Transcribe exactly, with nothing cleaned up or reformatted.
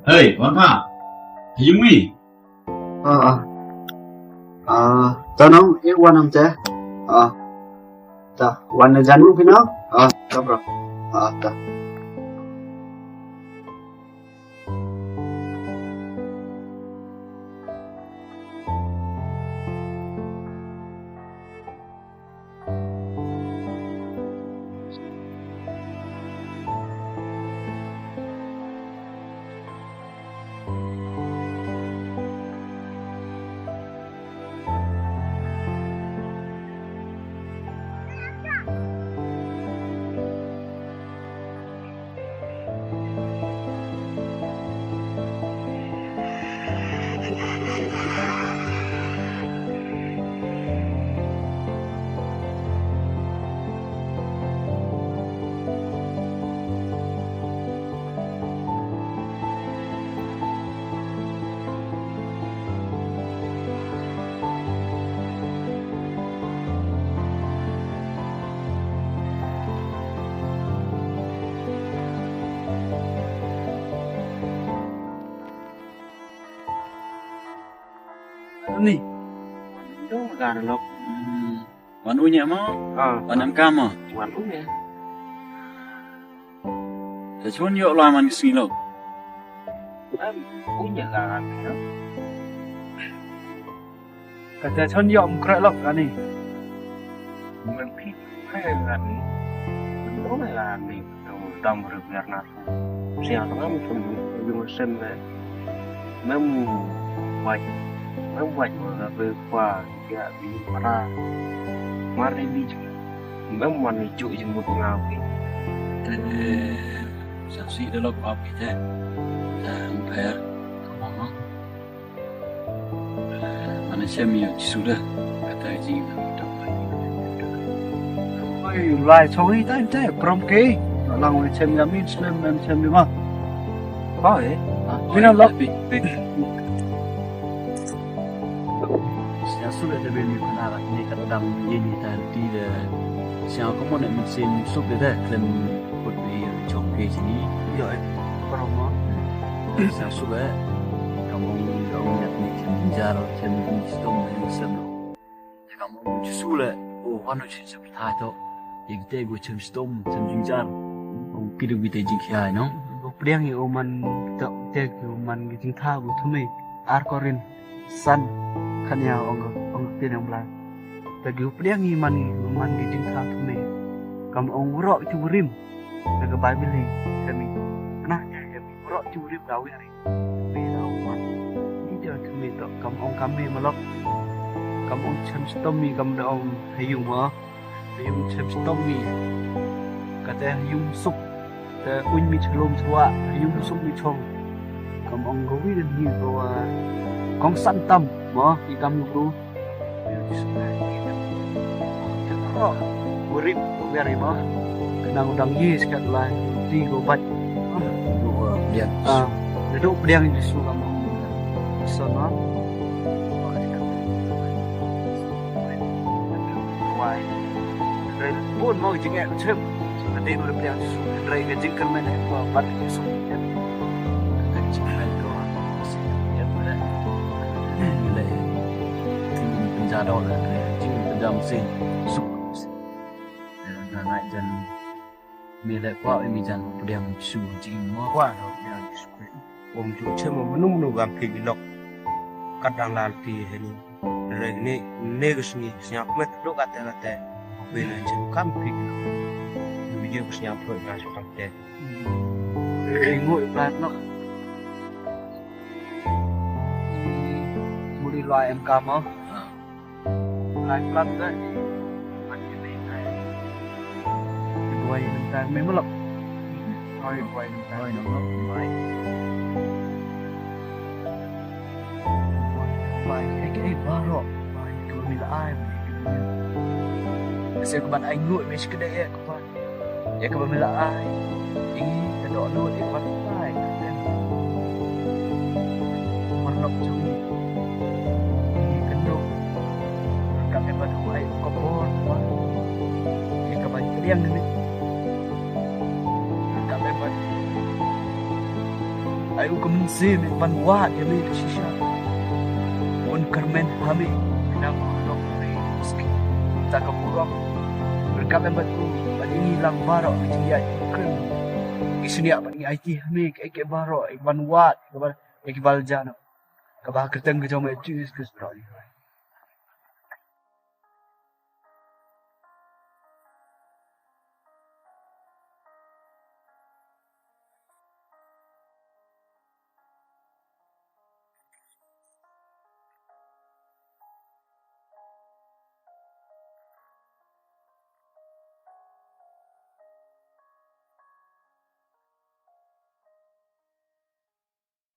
Hey, wan pha. Yung mi. Ah, ah. Ah, ta nong, eh, wan am te. Ah. Ta, wan na jan ru phi nong. Ah, ta bro. Ah, ta. Ni. Dong gar lok. Hmm. Wan u nya mo? Ah. Wan em ka mo? Wan u nya. Te chun yo la man sngi lo. Em, u nya la kan. Kata chon yo mkra lok ani. Man phi kra ani. Ro ani. Dam ru biar na. Sia tang am chon yung sem ne. Mem waj. Mem waj ma be kwa ya bi para. Mari bi. Mem man ni ju jeng mut nga bi. Te sa si de lok ap te. Te mper. Mama. Mana chem ïa Jisu da. Kata jingdam. Oi, lai chong i tai tai prom ke. Lang oi chem ïa min slem mem chem ïa ma. Oi. Mina lok. Sia suk da ben mi kana rat ni ka dang ye ni ta ti de. Sia ko mo ne min sim suk de de klem put ni chong ke sini. Yo, eh, prom ma. Sa suk eh. Ka mong ka mong ngat ni chem jar chem stom ni sem. Ka mong Jisu le. O wano chem sem ta to. Ye te go chem stom chem jingjar. O kidu bite jingkhia no. Go priang i o man to te go man gi jingtha go thume. Ar Korin san khan ya ong ong te nang bla. Te go priang i man i man gi jingtha thume. Kam ong wro ki wurim. Na ka Baibl hi, kami. Kena, kami. Rok ju rip da wi ri. Kami da wan. Ni da kami to, kam ong kami malok. Kam ong chem stom mi, kam da ong hayung ma. Hayung chem stom mi. Kata hayung suk. Te uñ mi chlum chwa, hayung suk mi chong. Kam ong gawi da ni ko, ah, kong san tam ma, ki kam yu bru. Urip, biar ima. Kenang udang ye sekat lai, ti go bat. Dua biar. Ah, duduk pediang Jisu kamu. Sama. Wai. Pun mau jingek cem. Ade nu da pdiang Jisu, hynrei ka jingkyrmen ha ka bat Jisu. Ka jingkyrmen ka, ka jingkyrmen ka. Leh jingpynjah dor, leh jingpynjah mynsiem suk. Nga ngeit jan me leh kwah me jan pdiang Jisu jingmut. Kwah pdiang Jisu. Ym ju chem mynno mynno ngam phi lok. Kat dang lal phi hynne. Re ne ne ka sngi sñiaw kmet dok kate kate. Phi na chem kam phi lok. Ni video ka sñiaw phi na sñiaw kate. Re ngoi plan lok. Muri lua em kam ah. Lai plang da. Wan ki dei kai. Ki duwai mynta me malok. Hoi duwai mynta. Hoi nong lok duwai. Bai kai kai baro. Bai ko mi la ai. Kasi ko ban ai ngut me shi kedai ya ko ban. Ïa kaba me la ai. Ïa ngi ka doh lut ïa kaba me la ai. Mar nok jong ngi. Ïa ka doh. Ka me ba doh ai ka bor ba. Ïa kaba ïa liang ni. Ka me ba ai Ïa ka mynsiem ban wad ïa me ka shisha. Un kyrmen ha me, nang u dong u rei u ski. Ta ka burom. Ryngkat lem bad u, bad ïa ngi lang baroh ki jingïaid kren. Ngi shaniah bad ngi aiti ha me, ki, ki baroh, ki ban wad, ki ban, ki ban jan. Kaba ha ka kyrteng ka jong me Jisu Khrist.